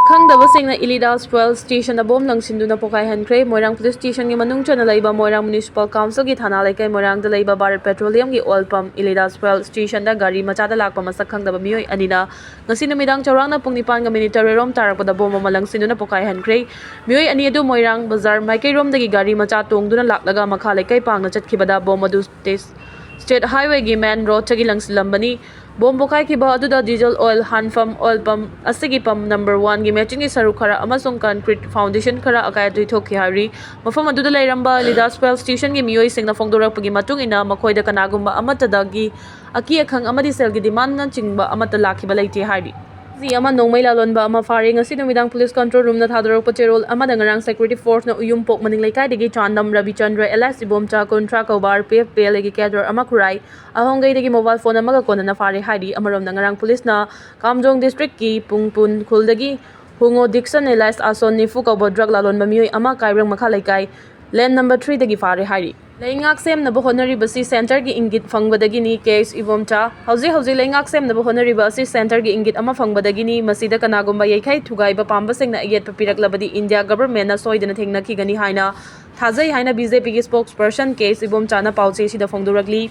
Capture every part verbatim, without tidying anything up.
ꯈꯪꯗꯕꯁꯤꯡꯅ ꯏꯂꯤꯗꯥꯁ fuel ꯁ꯭ꯇꯦꯁꯟꯗ bomb ꯂꯪꯁꯤꯟꯗꯨꯅ ꯄꯣꯈꯥꯏꯍꯟꯈ꯭ꯔꯦ꯫ ꯃꯣꯏꯔꯥꯡ police ꯁ꯭ꯇꯦꯁꯟꯒꯤ ꯃꯅꯨꯡ ꯆꯟꯅ ꯂꯩꯕ ꯃꯣꯏꯔꯥꯡ municipal ꯀꯥꯎꯟꯁꯤꯜꯒꯤ ꯊꯥꯅꯥ ꯂꯩꯀꯥꯏ ꯃꯣꯏꯔꯥꯡꯗ ꯂꯩꯕ ꯚꯥꯔꯠ ꯄꯦꯇ꯭ꯔꯣꯂꯤꯌꯝꯒꯤ ꯑꯣꯏꯜ ꯄꯝ ꯏꯂꯤꯗꯥꯁ ꯐ꯭ꯌꯨꯑꯦꯜ ꯁ꯭ꯇꯦꯁꯟꯗ ꯒꯥꯔꯤ ꯃꯆꯥꯗ ꯂꯥꯛꯄ ꯃꯁꯛ ꯈꯪꯗꯕ ꯃꯤꯑꯣꯏ ꯑꯅꯤꯅ ꯉꯁꯤ ꯅꯨꯃꯤꯗꯥꯡ ꯆꯥꯎꯔꯥꯛꯅ ꯄꯨꯡ ꯅꯤꯄꯥꯟꯒ ꯃꯤꯅꯤꯠ ꯇꯔꯦꯠ ꯔꯣꯝ ꯇꯥꯔꯛꯄꯗ ꯕꯣꯝ ꯑꯃ ꯂꯪꯁꯤꯟꯗꯨꯅ ꯄꯣꯈꯥꯏꯍꯟꯈ꯭ꯔꯦ꯫ ꯃꯤꯑꯣꯏ ꯑꯅꯤ ꯑꯗꯨ ꯃꯣꯏꯔꯥꯡ ꯕꯖꯥꯔ ꯃꯥꯏꯀꯩꯔꯣꯝꯗꯒꯤ ꯒꯥꯔꯤ ꯃꯆꯥ ꯇꯣꯡꯗꯨꯅ ꯂꯥꯛꯂꯒ ꯃꯈꯥ ꯂꯩꯀꯥꯏ ꯄꯥꯡꯅ ꯆꯠꯈꯤꯕꯗ ꯕꯣꯝ ꯑꯗꯨ ꯁ꯭ꯇꯦ-, ꯁ꯭ꯇꯦꯠ ꯍꯥꯏꯋꯦꯒꯤ ꯃꯦꯟ ꯔꯣꯗꯇꯒꯤ ꯂꯪꯁꯤꯜꯂꯝꯕꯅꯤ꯫ ꯕꯣꯝ ꯄꯣꯈꯥꯏꯈꯤꯕ ꯑꯗꯨꯗ ꯗꯤꯖꯜ ꯑꯣꯏꯜ ꯍꯥꯟꯐꯝ ꯑꯣꯏꯜ ꯄꯝ ꯑꯁꯤꯒꯤ ꯄꯝ ꯅꯝꯕꯔ ꯋꯥꯟꯒꯤ ꯃꯦꯆꯤꯟꯒꯤ ꯁꯔꯨꯛ ꯈꯔ ꯑꯃꯁꯨꯡ ꯀꯟꯀ꯭ꯔꯤꯠ ꯐꯥꯎꯟꯗꯦꯁꯟ ꯈꯔ ꯑꯀꯥꯏ ꯑꯇꯣꯏ ꯊꯣꯛꯈꯤ ꯍꯥꯏꯔꯤ꯫ ꯃꯐꯝ ꯑꯗꯨꯗ ꯂꯩꯔꯝꯕ ꯂꯤꯗꯥꯁ ꯐ꯭ꯌꯨꯑꯦꯜ ꯁ꯭ꯇꯦꯁꯟꯒꯤ ꯃꯤꯑꯣꯏꯁꯤꯡꯅ ꯐꯣꯡꯗꯣꯔꯛꯄꯒꯤ ꯃꯇꯨꯡ ꯏꯟꯅ ꯃꯈꯣꯏꯗ ꯀꯅꯥꯒꯨꯝꯕ ꯑꯃꯠꯇꯗꯒꯤ ꯑꯀꯤ ꯑꯈꯪ ꯑꯃꯗꯤ ꯁꯦꯜꯒꯤ ꯗꯤꯃꯥꯟꯅꯆꯤꯡꯕ ꯑꯃꯠꯇ ꯂꯥꯛꯈꯤꯕ ꯂꯩꯇꯦ ꯍꯥꯏꯔꯤ꯫ ꯁꯤ ꯑꯃ ꯅꯣꯡꯃꯩ ꯂꯥꯂꯣꯟꯕ ꯑꯃ ꯐꯥꯔꯦ꯫ ꯉꯁꯤ ꯅꯨꯃꯤꯗꯥꯡ ꯄꯨꯂꯤꯁ ꯀꯟꯇ꯭ꯔꯣꯜ ꯔꯨꯝꯅ ꯊꯥꯗꯣꯔꯛꯄ ꯆꯦꯔꯣꯜ ꯑꯃꯗ ꯉꯔꯥꯡ ꯁꯦꯀ꯭ꯌꯨꯔꯤꯇꯤ ꯐꯣꯔꯁꯅ ꯎꯌꯨꯝꯄꯣꯛ ꯃꯅꯤꯡ ꯂꯩꯀꯥꯏꯗꯒꯤ ꯆꯥꯟꯗꯝ ꯔꯕꯤꯆꯟꯗ꯭ꯔ ꯑꯦꯂꯥꯏꯁ ꯏꯕꯣꯝꯆꯥ ꯀꯨꯟꯊ꯭ꯔꯥ ꯀꯧꯕ R P F P L ꯑꯦꯒꯤ ꯀꯦꯗꯔ ꯑꯃ ꯈꯨꯔꯥꯏ ꯑꯍꯣꯡꯒꯩꯗꯒꯤ ꯃꯣꯕꯥꯏꯜ ꯐꯣꯟ ꯑꯃꯒ ꯀꯣꯟꯅꯅ ꯐꯥꯔꯦ ꯍꯥꯏꯔꯤ꯫ ꯑꯃꯔꯣꯝꯗ ꯉꯔꯥꯡ ꯄꯨꯂꯤꯁꯅ ꯀꯥꯝꯖꯣꯡ ꯗꯤꯁꯇ꯭ꯔꯤꯛꯀꯤ ꯄꯨꯡꯄꯨꯟ ꯈꯨꯜꯗꯒꯤ ꯍꯨꯉꯣ ꯗꯤꯛꯁꯟ ꯑꯦꯂꯥꯏꯁ ꯑꯥꯁꯣꯟ ꯅꯤꯐꯨ ꯀꯧꯕ ꯗ꯭ꯔꯒ ꯂꯥꯂꯣꯟꯕ ꯃꯤꯑꯣꯏ ꯑꯃ ꯀꯥꯏꯕ꯭ꯔꯪ ꯃꯈꯥ ꯂꯩꯀꯥꯏ ꯂꯦꯟ ꯅꯝꯕꯔ ꯊ꯭ꯔꯤꯗꯒꯤ ꯐꯥꯔꯦ ꯍꯥꯏꯔꯤ꯫ ꯂꯩꯉꯥꯛ ꯁꯦꯝꯅꯕ ꯍꯣꯠꯅꯔꯤꯕꯁꯤ ꯁꯦꯟꯇꯔꯒꯤ ꯏꯪꯒꯤꯠ ꯐꯪꯕꯗꯒꯤꯅꯤ, ꯀꯦ ꯑꯦꯁ ꯏꯕꯣꯝꯆꯥ꯫ ꯍꯧꯖꯤꯛ ꯍꯧꯖꯤꯛ ꯂꯩꯉꯥꯛ ꯁꯦꯝꯅꯕ ꯍꯣꯠꯅꯔꯤꯕ ꯑꯁꯤ ꯁꯦꯟꯇꯔꯒꯤ ꯏꯪꯒꯤꯠ ꯑꯃ ꯐꯪꯕꯗꯒꯤꯅꯤ꯫ ꯃꯁꯤꯗ ꯀꯅꯥꯒꯨꯝꯕ ꯌꯩꯈꯥꯏ ꯊꯨꯒꯥꯏꯕ ꯄꯥꯝꯕꯁꯤꯡꯅ ꯑꯌꯦꯠꯄ ꯄꯤꯔꯛꯂꯕꯗꯤ ꯏꯟꯗꯤꯌꯥ ꯒꯚꯔꯟꯃꯦꯟꯠꯅ ꯁꯣꯏꯗꯅ ꯊꯦꯡꯅꯈꯤꯒꯅꯤ ꯍꯥꯏꯅ ꯊꯥꯖꯩ ꯍꯥꯏꯅ ꯕꯤ ꯖꯦ ꯄꯤꯒꯤ ꯁ꯭ꯄꯣꯛꯁ ꯄꯔꯁꯟ ꯀꯦ ꯑꯦꯁ ꯏꯕꯣꯝꯆꯥꯅ ꯄꯥꯎꯆꯦꯁꯤꯗ ꯐꯣꯡꯗꯣꯔꯛꯂꯤ꯫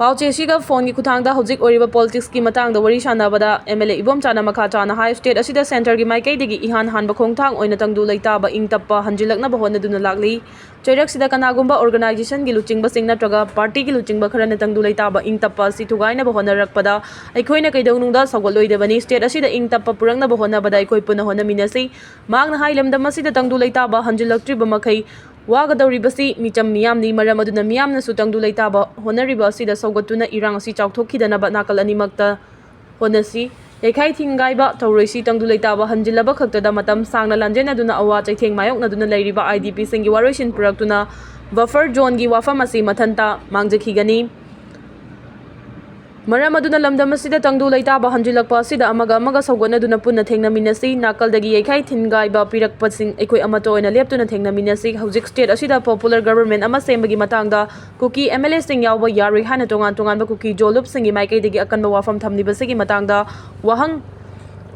ꯄꯥꯎꯆꯦꯁꯤꯒ ꯐꯣꯟꯒꯤ ꯈꯨꯠꯊꯥꯡꯗ ꯍꯧꯖꯤꯛ ꯑꯣꯏꯔꯤꯕ ꯄꯣꯂꯤꯇꯤꯛꯁꯀꯤ ꯃꯇꯥꯡꯗ ꯋꯥꯔꯤ ꯁꯥꯟꯅꯕꯗ ꯑꯦꯝ ꯑꯦꯜ ꯑꯦ ꯏꯕꯣꯝꯆꯥꯅ ꯃꯈꯥ ꯇꯥꯅ ꯍꯥꯏ, ꯁ꯭ꯇꯦꯠ ꯑꯁꯤꯗ ꯁꯦꯟꯇꯔꯒꯤ ꯃꯥꯏꯀꯩꯗꯒꯤ ꯏꯍꯥꯟ ꯍꯥꯟꯕ ꯈꯣꯡꯊꯥꯡ ꯑꯣꯏꯅ ꯇꯪꯗꯨ ꯂꯩꯇꯥꯕ ꯏꯪ ꯇꯞꯄ ꯍꯟꯖꯤꯜꯂꯛꯅꯕ ꯍꯣꯠꯅꯗꯨꯅ ꯂꯥꯛꯂꯤ꯫ ꯆꯩꯔꯛꯁꯤꯗ ꯀꯅꯥꯒꯨꯝꯕ ꯑꯣꯔꯒꯅꯥꯏꯖꯦꯁꯟꯒꯤ ꯂꯨꯆꯤꯡꯕꯁꯤꯡ ꯅꯠꯇ꯭ꯔꯒ ꯄꯥꯔꯇꯤꯒꯤ ꯂꯨꯆꯤꯡꯕ ꯈꯔꯅ ꯇꯪꯗꯨ ꯂꯩꯇꯥꯕ ꯏꯪ ꯇꯞꯄ ꯑꯁꯤ ꯊꯨꯒꯥꯏꯅꯕ ꯍꯣꯠꯅꯔꯛꯄꯗ ꯑꯩꯈꯣꯏꯅ ꯀꯩꯗꯧꯅꯨꯡꯗ ꯁꯧꯒꯠꯂꯣꯏꯗꯕꯅꯤ꯫ ꯁ꯭ꯇꯦꯠ ꯑꯁꯤꯗ ꯏꯪ ꯇꯞꯄ ꯄꯨꯔꯛꯅꯕ ꯍꯣꯠꯅꯕꯗ ꯑꯩꯈꯣꯏ ꯄꯨꯟꯅ ꯍꯣꯠꯅꯃꯤꯟꯅꯁꯤ꯫ ꯃꯍꯥꯛꯅ ꯍꯥꯏ, ꯂꯝꯗꯝ ꯑꯁꯤꯗ ꯇꯪꯗꯨ ꯂꯩꯇꯥꯕ ꯍꯟꯖꯤꯜꯂꯛꯇ꯭ꯔꯤꯕ ꯃꯈꯩ ꯋꯥꯒꯗꯧꯔꯤꯕꯁꯤ ꯃꯤꯆꯝ ꯃꯤꯌꯥꯝꯅꯤ꯫ ꯃꯔꯝ ꯑꯗꯨꯅ ꯃꯤꯌꯥꯝꯅꯁꯨ ꯇꯪꯗꯨ ꯂꯩꯇꯥꯕ ꯍꯣꯠꯅꯔꯤꯕ ꯑꯁꯤꯗ ꯁꯧꯒꯠꯇꯨꯅ ꯏꯔꯥꯡ ꯑꯁꯤ ꯆꯥꯎꯊꯣꯛꯈꯤꯗꯅꯕ ꯅꯥꯀꯜ ꯑꯅꯤꯃꯛꯇ ꯍꯣꯠꯅꯁꯤ꯫ ꯌꯩꯈꯥꯏ ꯊꯤꯟꯒꯥꯏꯕ ꯇꯧꯔꯣꯏꯁꯤ꯫ ꯇꯪꯗꯨ ꯂꯩꯇꯥꯕ ꯍꯟꯖꯤꯜꯂꯕ ꯈꯛꯇꯗ ꯃꯇꯝ ꯁꯥꯡꯅ ꯂꯥꯟꯖꯦꯟꯅꯗꯨꯅ ꯑꯋꯥ ꯆꯩꯊꯦꯡ ꯃꯥꯌꯣꯛꯅꯗꯨꯅ ꯂꯩꯔꯤꯕ ꯑꯥꯏ ꯗꯤ ꯄꯤꯁꯤꯡꯒꯤ ꯋꯥꯔꯣꯏꯁꯤꯟ ꯄꯨꯔꯛꯇꯨꯅ ꯕꯐꯔ ꯖꯣꯟꯒꯤ ꯋꯥꯐꯝ ꯑꯁꯤ ꯃꯊꯟꯇ ꯃꯥꯡꯖꯈꯤꯒꯅꯤ꯫ ꯃꯔꯝ ꯑꯗꯨꯅ ꯂꯝꯗꯝ ꯑꯁꯤꯗ ꯇꯪꯗꯨ ꯂꯩꯇꯥꯕ ꯍꯟꯖꯤꯜꯂꯛꯄ ꯑꯁꯤꯗ ꯑꯃꯒ ꯑꯃꯒ ꯁꯧꯒꯠꯅꯗꯨꯅ ꯄꯨꯟꯅ ꯊꯦꯡꯅꯃꯤꯟꯅꯁꯤ꯫ ꯅꯥꯀꯜꯗꯒꯤ ꯌꯩꯈꯥꯏ ꯊꯤꯟꯒꯥꯏꯕ ꯄꯤꯔꯛꯄꯁꯤꯡ ꯑꯩꯈꯣꯏ ꯑꯃꯠꯇ ꯑꯣꯏꯅ ꯂꯦꯞꯇꯨꯅ ꯊꯦꯡꯅꯃꯤꯟꯅꯁꯤ꯫ ꯍꯧꯖꯤꯛ ꯁ꯭ꯇꯦꯠ ꯑꯁꯤꯗ ꯄꯣꯄꯨꯂꯔ ꯒꯚꯔꯟꯃꯦꯟꯠ ꯑꯃ ꯁꯦꯝꯕꯒꯤ ꯃꯇꯥꯡꯗ ꯀꯨꯀꯤ ꯑꯦꯝ ꯑꯦꯜ ꯑꯦꯁꯤꯡ ꯌꯥꯎꯕ ꯌꯥꯔꯣꯏ ꯍꯥꯏꯅ ꯇꯣꯉꯥꯟ ꯇꯣꯉꯥꯟꯕ ꯀꯨꯀꯤ ꯖꯣꯂꯨꯞꯁꯤꯡꯒꯤ ꯃꯥꯏꯀꯩꯗꯒꯤ ꯑꯀꯟꯕ ꯋꯥꯐꯝ ꯊꯝꯂꯤꯕꯁꯤꯒꯤ ꯃꯇꯥꯡꯗ ꯋꯥꯍꯪ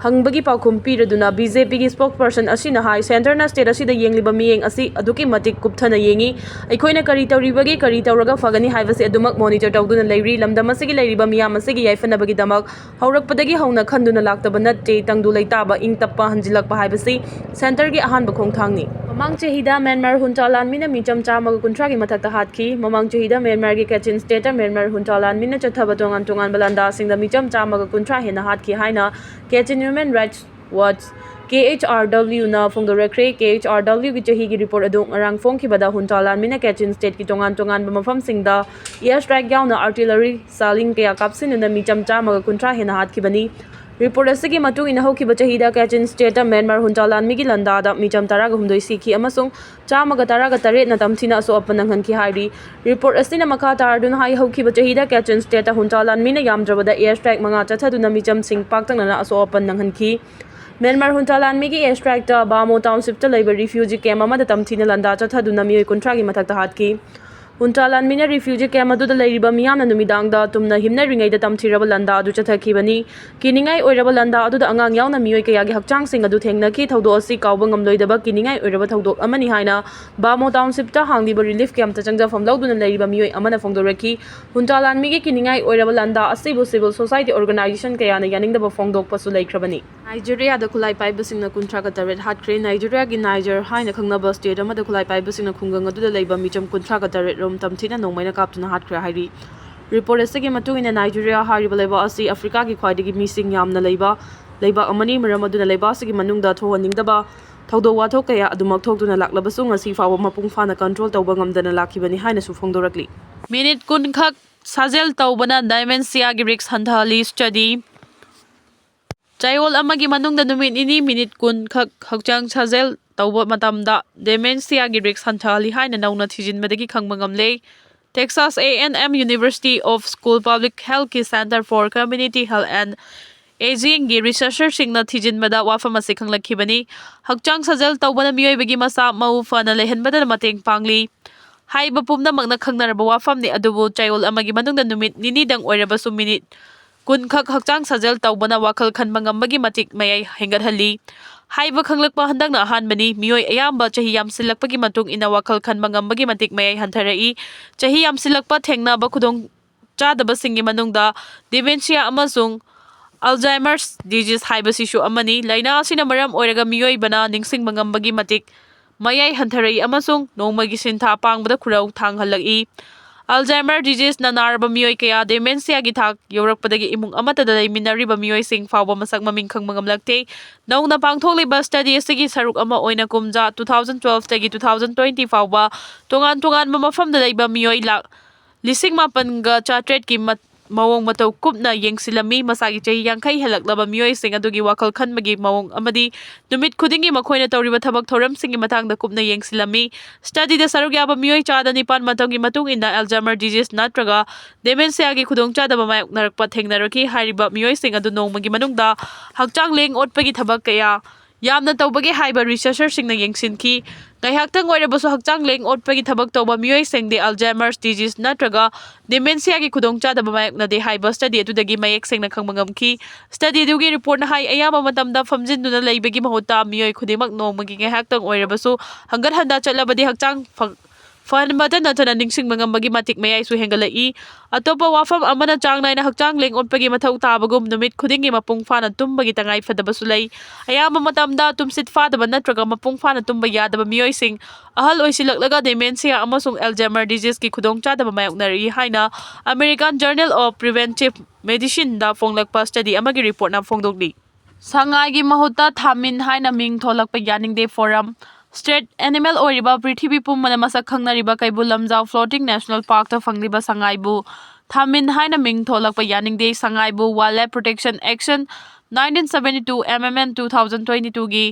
ꯍꯪꯕꯒꯤ ꯄꯥꯎꯈꯨꯝ ꯄꯤꯔꯗꯨꯅ ꯕꯤ ꯖꯦ ꯄꯤꯒꯤ spokesperson ꯑꯁꯤꯅ ꯍꯥꯏ, ꯁꯦꯟꯇꯔꯅ ꯁ꯭ꯇꯦꯠ ꯑꯁꯤꯗ ꯌꯦꯡꯂꯤꯕ ꯃꯤꯠꯌꯦꯡ ꯑꯁꯤ ꯑꯗꯨꯛꯀꯤ ꯃꯇꯤꯛ ꯀꯨꯞꯊꯅ ꯌꯦꯡꯏ꯫ ꯑꯩꯈꯣꯏꯅ ꯀꯔꯤ ꯇꯧꯔꯤꯕꯒꯦ, ꯀꯔꯤ ꯇꯧꯔꯒ ꯐꯒꯅꯤ ꯍꯥꯏꯕꯁꯤ ꯑꯗꯨꯃꯛ ꯃꯣꯅꯤꯇꯔ ꯇꯧꯗꯨꯅ ꯂꯩꯔꯤ꯫ ꯂꯝꯗꯝ ꯑꯁꯤꯒꯤ ꯂꯩꯔꯤꯕ ꯃꯤꯌꯥꯝ ꯑꯁꯤꯒꯤ ꯌꯥꯏꯐꯅꯕꯒꯤꯗꯃꯛ ꯍꯧꯔꯛꯄꯗꯒꯤ ꯍꯧꯅ ꯈꯟꯗꯨꯅ ꯂꯥꯛꯇꯕ ꯅꯠꯇꯦ꯫ ꯇꯪꯗꯨ ꯂꯩꯇꯥꯕ, ꯏꯪ ꯇꯞꯄ ꯍꯟꯖꯤꯜꯂꯛꯄ ꯍꯥꯏꯕꯁꯤ ꯁꯦꯟꯇꯔꯒꯤ ꯑꯍꯥꯟꯕ ꯈꯣꯡꯊꯥꯡꯅꯤ꯫ ꯃꯃꯥꯡ ꯆꯍꯤꯗ ꯃ꯭ꯌꯥꯟꯃꯥꯔ ꯍꯨꯟꯇꯥ ꯂꯥꯟꯃꯤꯅ ꯃꯤꯆꯝ ꯆꯥꯝꯃꯒ ꯀꯨꯟꯊ꯭ꯔꯥꯒꯤ ꯃꯊꯛꯇ ꯍꯥꯠꯈꯤ꯫ ꯃꯃꯥꯡ ꯆꯍꯤꯗ ꯃ꯭ꯌꯥꯟꯃꯥꯔꯒꯤ ꯀꯦꯆꯤꯟ ꯁ꯭ꯇꯦꯠꯇ ꯃ꯭ꯌꯥꯟꯃꯥꯔ ꯍꯨꯟꯇꯥ ꯂꯥꯟꯃꯤꯅ ꯆꯠꯊꯕ ꯇꯣꯉꯥꯟ ꯇꯣꯉꯥꯟꯕ ꯂꯥꯟꯗꯥꯁꯤꯡꯗ ꯃꯤꯆꯝ ꯆꯥꯝꯃꯒ ꯀꯨꯟꯊ꯭ꯔꯥ ꯍꯦꯟꯅ ꯍꯥꯠꯈꯤ ꯍꯥꯏꯅ Kachin Human Rights Watch, K H R W ꯅ ꯐꯣꯡꯗꯣꯔꯛꯈ꯭ꯔꯦ꯫ K H R W ꯒꯤ ꯆꯍꯤꯒꯤ ꯔꯤꯄꯣꯔꯠ ꯑꯗꯨ ꯉꯔꯥꯡ ꯐꯣꯡꯈꯤꯕꯗ ꯍꯨꯟꯇꯥ ꯂꯥꯟꯃꯤꯅ ꯀꯦꯆꯤꯟ ꯁ꯭ꯇꯦꯠꯀꯤ ꯇꯣꯉꯥꯟ ꯇꯣꯉꯥꯟꯕ ꯃꯐꯝꯁꯤꯡꯗ air strike ꯌꯥꯎꯅ artillery ꯁꯥꯂꯤꯡ ꯀꯌꯥ ꯀꯥꯞꯁꯤꯟꯗꯨꯅ ꯃꯤꯆꯝ ꯆꯥꯝꯃꯒ ꯀꯨꯟꯊ꯭ꯔꯥ ꯍꯦꯟꯅ ꯍꯥꯠꯈꯤꯕꯅꯤ꯫ ꯔꯤꯄꯣꯔꯠ ꯑꯁꯤꯒꯤ ꯃꯇꯨꯡ ꯏꯟꯅ ꯍꯧꯈꯤꯕ ꯆꯍꯤꯗ ꯀꯦꯆꯤꯟ ꯁ꯭ꯇꯦꯠꯇ ꯃ꯭ꯌꯥꯟꯃꯥꯔ ꯍꯨꯟꯇꯥ ꯂꯥꯟꯃꯤꯒꯤ ꯂꯥꯟꯗꯥꯗ ꯃꯤꯆꯝ ꯇꯔꯥꯒ ꯍꯨꯝꯗꯣꯏ ꯁꯤꯈꯤ ꯑꯃꯁꯨꯡ ꯆꯥꯝꯃꯒ ꯇꯔꯥꯒ ꯇꯔꯦꯠꯅ ꯇꯝꯊꯤꯅ ꯑꯁꯣꯛ ꯑꯄꯟ ꯅꯪꯍꯟꯈꯤ ꯍꯥꯏꯔꯤ꯫ ꯔꯤꯄꯣꯔꯠ ꯑꯁꯤꯅ ꯃꯈꯥ ꯇꯥꯔꯗꯨꯅ ꯍꯥꯏ, ꯍꯧꯈꯤꯕ ꯆꯍꯤꯗ ꯀꯦꯆꯤꯟ ꯁ꯭ꯇꯦꯠꯇ ꯍꯨꯟꯇꯥ ꯂꯥꯟꯃꯤꯅ ꯌꯥꯝꯗ꯭ꯔꯕꯗ air strike ꯃꯉꯥ ꯆꯠꯊꯗꯨꯅ ꯃꯤꯆꯝꯁꯤꯡ ꯄꯥꯛꯇꯛꯅꯅ ꯑꯁꯣꯛ ꯑꯄꯟ ꯅꯪꯍꯟꯈꯤ꯫ ꯃ꯭ꯌꯥꯟꯃꯥꯔ ꯍꯨꯟꯇꯥ ꯂꯥꯟꯃꯤꯒꯤ air strike ꯇ ꯕꯥꯃꯣ township ꯇ ꯂꯩꯕ refugee camp ꯑꯃꯗ ꯇꯝꯊꯤꯅ ꯂꯥꯟꯗꯥ ꯆꯠꯊꯗꯨꯅ ꯃꯤꯑꯣꯏ ꯀꯨꯟꯊ꯭ꯔꯥꯒꯤ ꯃꯊꯛꯇ ꯍꯥꯠꯈꯤ꯫ ꯍꯨꯟꯇꯥ ꯂꯥꯟꯃꯤꯅ refugee camp ꯑꯗꯨꯗ ꯂꯩꯔꯤꯕ ꯃꯤꯌꯥꯝꯅ ꯅꯨꯃꯤꯗꯥꯡꯗ ꯇꯨꯝꯅ ꯍꯤꯞꯅꯔꯤꯉꯩꯗ ꯇꯝꯊꯤꯔꯕ ꯂꯥꯟꯗꯥ ꯑꯗꯨ ꯆꯠꯊꯈꯤꯕꯅꯤ꯫ ꯀꯤꯅꯤꯡꯉꯥꯏ ꯑꯣꯏꯔꯕ ꯂꯥꯟꯗꯥ ꯑꯗꯨꯗ ꯑꯉꯥꯡ ꯌꯥꯎꯅ ꯃꯤꯑꯣꯏ ꯀꯌꯥꯒꯤ ꯍꯛꯆꯥꯡꯁꯤꯡ ꯑꯗꯨ ꯊꯦꯡꯅꯈꯤ꯫ ꯊꯧꯗꯣꯛ ꯑꯁꯤ ꯀꯥꯎꯕ ꯉꯝꯂꯣꯏꯗꯕ ꯀꯤꯅꯤꯡꯉꯥꯏ ꯑꯣꯏꯔꯕ ꯊꯧꯗꯣꯛ ꯑꯃꯅꯤ ꯍꯥꯏꯅ ꯕꯥꯃꯣ township ꯇ ꯍꯥꯡꯂꯤꯕ relief camp ꯇ ꯆꯪꯖꯐꯝ ꯂꯧꯗꯨꯅ ꯂꯩꯔꯤꯕ ꯃꯤꯑꯣꯏ ꯑꯃꯅ ꯐꯣꯡꯗꯣꯔꯛꯈꯤ꯫ ꯍꯨꯟꯇꯥ ꯂꯥꯟꯃꯤꯒꯤ ꯀꯤꯅꯤꯡꯉꯥꯏ ꯑꯣꯏꯔꯕ ꯂꯥꯟꯗꯥ ꯑꯁꯤꯕꯨ civil society organization ꯀꯌꯥꯅ ꯌꯥꯅꯤꯡꯗꯕ ꯐꯣꯡꯗꯣꯛꯄꯁꯨ ꯂꯩꯈ꯭ꯔꯕꯅꯤ꯫ ꯅꯥꯏꯖꯦꯔꯤꯌꯥꯗ ꯈꯨꯠꯂꯥꯏ ꯄꯥꯏꯕꯁꯤꯡꯅ ꯀꯨꯟꯊ꯭ꯔꯥꯒ ꯇꯔꯦꯠ ꯍꯥꯠꯈ꯭ꯔꯦ꯫ ꯅꯥꯏꯖꯦꯔꯤꯌꯥꯒꯤ ꯅꯥꯏꯖꯔ ꯍꯥꯏꯅ ꯈꯪꯅꯕ ꯁ꯭ꯇꯦꯠ ꯑꯃꯗ ꯈꯨꯠꯂꯥꯏ ꯄꯥꯏꯕꯁꯤꯡꯅ ꯈꯨꯡꯒꯪ ꯑꯗꯨꯗ ꯂꯩꯕ ꯃꯤꯆꯝ ꯀꯨꯟꯊ꯭ꯔꯥꯒ ꯇꯔꯦꯠ ꯔꯣꯝ ꯇꯝꯊꯤꯅ ꯅꯣꯡꯃꯩꯅ ꯀꯥꯞꯇꯨꯅ ꯍꯥꯠꯈ꯭ꯔꯦ ꯍꯥꯏꯔꯤ꯫ ꯔꯤꯄꯣꯔꯠ ꯑꯁꯤꯒꯤ ꯃꯇꯨꯡ ꯏꯟꯅ, ꯅꯥꯏꯖꯦꯔꯤꯌꯥ ꯍꯥꯏꯔꯤꯕ ꯂꯩꯕꯥꯛ ꯑꯁꯤ ꯑꯐ꯭ꯔꯤꯀꯥꯒꯤ ꯈ꯭ꯋꯥꯏꯗꯒꯤ ꯃꯤꯁꯤꯡ ꯌꯥꯝꯅ ꯂꯩꯕ ꯂꯩꯕꯥꯛ ꯑꯃꯅꯤ꯫ ꯃꯔꯝ ꯑꯗꯨꯅ ꯂꯩꯕꯥꯛ ꯑꯁꯤꯒꯤ ꯃꯅꯨꯡꯗ ꯊꯣꯛꯍꯟꯅꯤꯡꯗꯕ ꯊꯧꯗꯣꯛ ꯋꯥꯊꯣꯛ ꯀꯌꯥ ꯑꯗꯨꯃꯛ ꯊꯣꯛꯇꯨꯅ ꯂꯥꯛꯂꯕꯁꯨ, ꯉꯁꯤ ꯐꯥꯎꯕ ꯃꯄꯨꯡ ꯐꯥꯅ control ꯇꯧꯕ ꯉꯝꯗꯅ ꯂꯥꯛꯈꯤꯕꯅꯤ ꯍꯥꯏꯅꯁꯨ ꯐꯣꯡꯗꯣꯔꯛꯂꯤ꯫ ꯃꯤꯅꯤꯠ ꯀꯨꯟ ꯈꯛ ꯁꯥꯖꯦꯜ ꯇꯧꯕꯅ dementia ꯒꯤ risk ꯍꯟꯊꯍꯜꯂꯤ꯫ Study꯫ ꯆꯌꯣꯜ ꯑꯃꯒꯤ ꯃꯅꯨꯡꯗ ꯅꯨꯃꯤꯠ ꯅꯤꯅꯤ ꯃꯤꯅꯤꯠ ꯀꯨꯟ ꯈꯛ ꯍꯛꯆꯥꯡ ꯁꯥꯖꯦꯜ ꯇꯧꯕ ꯃꯇꯝꯗ dementia ꯒꯤ risk ꯍꯟꯊꯍꯜꯂꯤ ꯍꯥꯏꯅ ꯅꯧꯅ ꯊꯤꯖꯤꯟꯕꯗꯒꯤ ꯈꯪꯕ ꯉꯝꯂꯦ꯫ Texas A and M University of School Public Health ꯀꯤ Center for Community Health and Aging ꯒꯤ researcher ꯁꯤꯡꯅ ꯊꯤꯖꯤꯟꯕꯗ ꯋꯥꯐꯝ ꯑꯁꯤ ꯈꯪꯂꯛꯈꯤꯕꯅꯤ꯫ ꯍꯛꯆꯥꯡ ꯁꯥꯖꯦꯜ ꯇꯧꯕꯅ ꯃꯤꯑꯣꯏꯕꯒꯤ ꯃꯁꯥ ꯃꯎ ꯐꯅ ꯂꯩꯍꯟꯕꯗ ꯃꯇꯦꯡ ꯄꯥꯡꯂꯤ꯫ ꯍꯥꯏꯔꯤꯕ ꯄꯨꯝꯅꯃꯛꯅ ꯈꯪꯅꯔꯕ ꯋꯥꯐꯝꯅꯤ, ꯑꯗꯨꯕꯨ ꯆꯌꯣꯜ ꯑꯃꯒꯤ ꯃꯅꯨꯡꯗ ꯅꯨꯃꯤꯠ ꯅꯤꯅꯤꯗꯪ ꯑꯣꯏꯔꯕꯁꯨ ꯃꯤꯅꯤꯠ ꯀꯨꯟ ꯈꯛ ꯍꯛꯆꯥꯡ ꯁꯥꯖꯦꯜ ꯇꯧꯕꯅ ꯋꯥꯈꯜ ꯈꯟꯕ ꯉꯝꯕꯒꯤ ꯃꯇꯤꯛ ꯃꯌꯥꯏ ꯍꯦꯟꯒꯠꯍꯜꯂꯤ꯫ ꯍꯥꯏꯕ ꯈꯪꯂꯛꯄ ꯍꯟꯗꯛꯅ ꯑꯍꯥꯟꯕꯅꯤ꯫ ꯃꯤꯑꯣꯏ ꯑꯌꯥꯝꯕ ꯆꯍꯤ ꯌꯥꯝꯁꯤꯜꯂꯛꯄꯒꯤ ꯃꯇꯨꯡ ꯏꯟꯅ ꯋꯥꯈꯜ ꯈꯟꯕ ꯉꯝꯕꯒꯤ ꯃꯇꯤꯛ ꯃꯌꯥꯏ ꯍꯟꯊꯔꯛꯏ꯫ ꯆꯍꯤ ꯌꯥꯝꯁꯤꯜꯂꯛꯄ ꯊꯦꯡꯅꯕ ꯈꯨꯗꯣꯡ ꯆꯥꯗꯕꯁꯤꯡꯒꯤ ꯃꯅꯨꯡꯗ dementia ꯑꯃꯁꯨꯡ Alzheimer's disease ꯍꯥꯏꯕꯁꯤꯁꯨ ꯑꯃꯅꯤ꯫ ꯂꯥꯏꯅꯥ ꯑꯁꯤꯅ ꯃꯔꯝ ꯑꯣꯏꯔꯒ ꯃꯤꯑꯣꯏꯕꯅ ꯅꯤꯡꯁꯤꯡꯕ ꯉꯝꯕꯒꯤ ꯃꯇꯤꯛ ꯃꯌꯥꯏ ꯍꯟꯊꯔꯛꯏ ꯑꯃꯁꯨꯡ ꯅꯣꯡꯃꯒꯤ ꯁꯤꯟꯊꯥ ꯄꯥꯡꯕꯗ ꯈꯨꯔꯧ ꯊꯥꯡꯍꯜꯂꯛꯏ꯫ Alzheimer diseaseꯅ ꯅꯥꯔꯕ ꯃꯤꯑꯣꯏ ꯀꯌꯥ dementiaꯒꯤ ꯊꯥꯛ ꯌꯧꯔꯛꯄꯗꯒꯤ ꯏꯃꯨꯡ ꯑꯃꯠꯇꯗ ꯂꯩꯃꯤꯟꯅꯔꯤꯕ ꯃꯤꯑꯣꯏꯁꯤꯡ ꯐꯥꯎꯕ ꯃꯁꯛ ꯃꯃꯤꯡ ꯈꯪꯕ ꯉꯝꯂꯛꯇꯦ꯫ ꯅꯧꯅ ꯄꯥꯡꯊꯣꯛꯂꯤꯕ study ꯑꯁꯤꯒꯤ ꯁꯔꯨꯛ ꯑꯃ ꯑꯣꯏꯅ ꯀꯨꯝꯖꯥ two thousand twelveꯇꯒꯤ two thousand twenty ꯐꯥꯎꯕ ꯇꯣꯉꯥꯟ ꯇꯣꯉꯥꯟꯕ ꯃꯐꯝꯗ ꯂꯩꯕ ꯃꯤꯑꯣꯏ ꯂꯥꯈ ꯂꯤꯁꯤꯡ ꯃꯥꯄꯟꯒ ꯆꯥꯇ꯭ꯔꯦꯠꯀꯤ ꯃ-, ꯃꯑꯣꯡ ꯃꯇꯧ ꯀꯨꯞꯅ ꯌꯦꯡꯁꯤꯜꯂꯝꯃꯤ꯫ ꯃꯁꯥꯒꯤ ꯆꯍꯤ ꯌꯥꯡꯈꯩ ꯍꯦꯜꯂꯛꯂꯕ ꯃꯤꯑꯣꯏꯁꯤꯡ ꯑꯗꯨꯒꯤ ꯋꯥꯈꯜ ꯈꯟꯕꯒꯤ ꯃꯑꯣꯡ ꯑꯃꯗꯤ ꯅꯨꯃꯤꯠ ꯈꯨꯗꯤꯡꯒꯤ ꯃꯈꯣꯏꯅ ꯇꯧꯔꯤꯕ ꯊꯕꯛ ꯊꯧꯔꯝꯁꯤꯡꯒꯤ ꯃꯇꯥꯡꯗ ꯀꯨꯞꯅ ꯌꯦꯡꯁꯤꯜꯂꯝꯃꯤ꯫ Studyꯗ ꯁꯔꯨꯛ ꯌꯥꯕ ꯃꯤꯑꯣꯏ ꯆꯥꯗ ꯅꯤꯄꯥꯟ ꯃꯇꯝꯒꯤ ꯃꯇꯨꯡ ꯏꯟꯅ Alzheimer disease ꯅꯠꯇ꯭ꯔꯒ dementiaꯒꯤ ꯈꯨꯗꯣꯡꯆꯥꯗꯕ ꯃꯥꯌꯣꯛꯅꯔꯛꯄ ꯊꯦꯡꯅꯔꯛꯈꯤ꯫ ꯍꯥꯏꯔꯤꯕ ꯃꯤꯑꯣꯏꯁꯤꯡ ꯑꯗꯨ ꯅꯣꯡꯃꯒꯤ ꯃꯅꯨꯡꯗ ꯍꯛꯆꯥꯡ ꯂꯦꯡ ꯑꯣꯠꯄꯒꯤ ꯊꯕꯛ ꯀꯌꯥ ꯌꯥꯝꯅ ꯇꯧꯕꯒꯦ ꯍꯥꯏꯕ researcherꯁꯤꯡꯅ ꯌꯦꯡꯁꯤꯟꯈꯤ꯫ ꯉꯥꯏꯍꯥꯛꯇꯪ ꯑꯣꯏꯔꯕꯁꯨ ꯍꯛꯆꯥꯡ ꯂꯦꯡ ꯑꯣꯠꯄꯒꯤ ꯊꯕꯛ ꯇꯧꯕ ꯃꯤꯑꯣꯏꯁꯤꯡꯗꯤ Alzheimer's disease ꯅꯠꯇ꯭ꯔꯒ dementiaꯒꯤ ꯈꯨꯗꯣꯡꯆꯥꯗꯕ ꯃꯥꯌꯣꯛꯅꯗꯦ ꯍꯥꯏꯕ study ꯑꯗꯨꯗꯒꯤ ꯃꯌꯦꯛ ꯁꯦꯡꯅ ꯈꯪꯕ ꯉꯝꯈꯤ꯫ Study ꯑꯗꯨꯒꯤ reportꯅ ꯍꯥꯏ, ꯑꯌꯥꯝꯕ ꯃꯇꯝꯗ ꯐꯝꯖꯤꯟꯗꯨꯅ ꯂꯩꯕꯒꯤ ꯃꯍꯨꯠꯇ ꯃꯤꯑꯣꯏ ꯈꯨꯗꯤꯡꯃꯛ ꯅꯣꯡꯃꯒꯤ ꯉꯥꯏꯍꯥꯛꯇꯪ ꯑꯣꯏꯔꯕꯁꯨ ꯍꯪꯒꯠ ꯍꯟꯗ ꯆꯠꯂꯕꯗꯤ ꯍꯛꯆꯥꯡ ꯐ-, ꯐꯍꯟꯕꯇ ꯅꯠꯇꯅ ꯅꯤꯡꯁꯤꯡꯕ ꯉꯝꯕꯒꯤ ꯃꯇꯤꯛ ꯃꯌꯥꯏꯁꯨ ꯍꯦꯟꯒꯠꯂꯛꯏ꯫ ꯑꯇꯣꯞꯄ ꯋꯥꯐꯝ ꯑꯃꯅ ꯆꯥꯡ ꯅꯥꯏꯅ ꯍꯛꯆꯥꯡ ꯂꯦꯡ ꯑꯣꯠꯄꯒꯤ ꯃꯊꯧ ꯇꯥꯕꯒꯨꯝ ꯅꯨꯃꯤꯠ ꯈꯨꯗꯤꯡꯒꯤ ꯃꯄꯨꯡ ꯐꯥꯅ ꯇꯨꯝꯕꯒꯤ ꯇꯉꯥꯏ ꯐꯗꯕꯁꯨ ꯂꯩ꯫ ꯑꯌꯥꯝꯕ ꯃꯇꯝꯗ ꯇꯨꯝꯁꯤꯠ ꯐꯥꯗꯕ ꯅꯠꯇ꯭ꯔꯒ ꯃꯄꯨꯡ ꯐꯥꯅ ꯇꯨꯝꯕ ꯌꯥꯗꯕ ꯃꯤꯑꯣꯏꯁꯤꯡ ꯑꯍꯜ ꯑꯣꯏꯁꯤꯜꯂꯛꯂꯒ dementiaꯒꯤ ꯑꯃꯁꯨꯡ Alzheimer's diseaseꯀꯤ ꯈꯨꯗꯣꯡꯆꯥꯗꯕ ꯃꯥꯌꯣꯛꯅꯔꯛꯏ ꯍꯥꯏꯅ American Journal of Preventive Medicineꯗ ꯐꯣꯡꯂꯛꯄ study ꯑꯃꯒꯤ reportꯅ ꯐꯣꯡꯗꯣꯛꯂꯤ꯫ ꯁꯉꯥꯏꯒꯤ ꯃꯍꯨꯠꯇ ꯊꯥꯃꯤꯟ ꯍꯥꯏꯅ ꯃꯤꯡ ꯊꯣꯜꯂꯛꯄ ꯌꯥꯅꯤꯡꯗꯦ ꯐꯣꯔꯝ꯫ Strait animal ꯑꯣꯏꯔꯤꯕ ꯄ꯭ꯔꯤꯊꯤꯕꯤ ꯄꯨꯝꯕꯗ ꯃꯁꯛ ꯈꯪꯅꯔꯤꯕ ꯀꯩꯕꯨꯜ ꯂꯝꯖꯥꯎ floating national parkꯇ ꯐꯪꯂꯤꯕ ꯁꯉꯥꯏꯕꯨ ꯊꯥꯃꯤꯟ ꯍꯥꯏꯅ ꯃꯤꯡ ꯊꯣꯜꯂꯛꯄ ꯌꯥꯅꯤꯡꯗꯦ꯫ ꯁꯉꯥꯏꯕꯨ Wildlife Protection Action nineteen seventy two, M M N two thousand twenty twoꯒꯤ